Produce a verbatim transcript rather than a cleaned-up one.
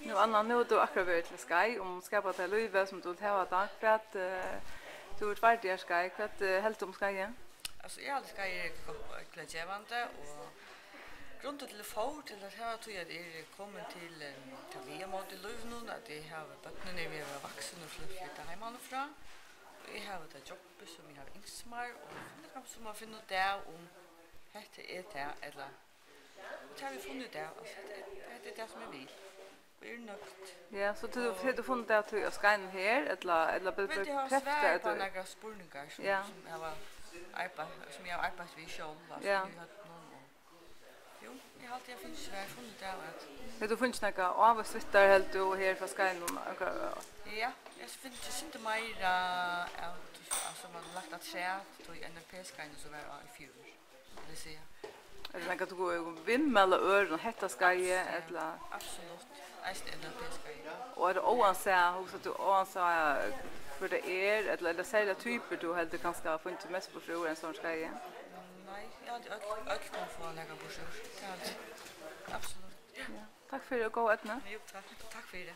Nú, Anna, nú hevur tú akkurát verið til skeið um Skapa tær lívið, sum tú vilt hava tað. Hvat, eh, tú ert tveir dagar skeið. Hvat, eh, heldur tú um skeiðið? Altso, eg haldi, skeiðið er gott og ógvuliga gevandi, og grundin til, eg fór til at hava tí, at eg eri komin til, eh, ta viðamót í lívinum, at eg havi, børnini eru við at verða vaksin og flytta heimanífrá. Og eg havi tað jobbið, sum eg havi ynskt mær, og so er tað kanska sum at finna út av, um hetta er tað, ella, og tað havi eg funnið út av, altso, hetta er, hetta er tað, sum eg vil. Og eg eri nøgd. Ja, so tú, hevur tú funnið út av tí á skeiðinum her, ella, ella bara, bara bekræfta, at tú... Vit hava svarað upp á nakrar spurningar, sum, ja, sum hava arbeitt, sum eg havi arbeitt við sjálv, altso, ja, í høvdinum og, jú, eg haldi, eg havi funnið svar, funnið út av, at... Hevur tú funnið nakað ávíst við tær, heldur tú, her frá skeiðinum? Okkara... Ja, eg havi funnið eitt sindur meira av, altso, man hevur lagt afturat, tí N L P-skeiðinum, sum var á í fjør. Vil eg siga. Er tað nakað, tú vilt viðmæla øðrum, hetta skeiðið, ella? Absolutt. Eisini N L P-skeiðið. Og er tað óansæð, hugsar tú, óansæð hvør tað er, ella er tað serligar typur, tú heldur kanska hava fingið mest burtur úr einum sovorðnum skeiði? Nei, eg haldi øll, øll kunnu fáa nakað burtur úr. Tað haldi eg. Absolutt. Ja. Takk fyri og góða eydnu. Jú, takk. Takk fyri.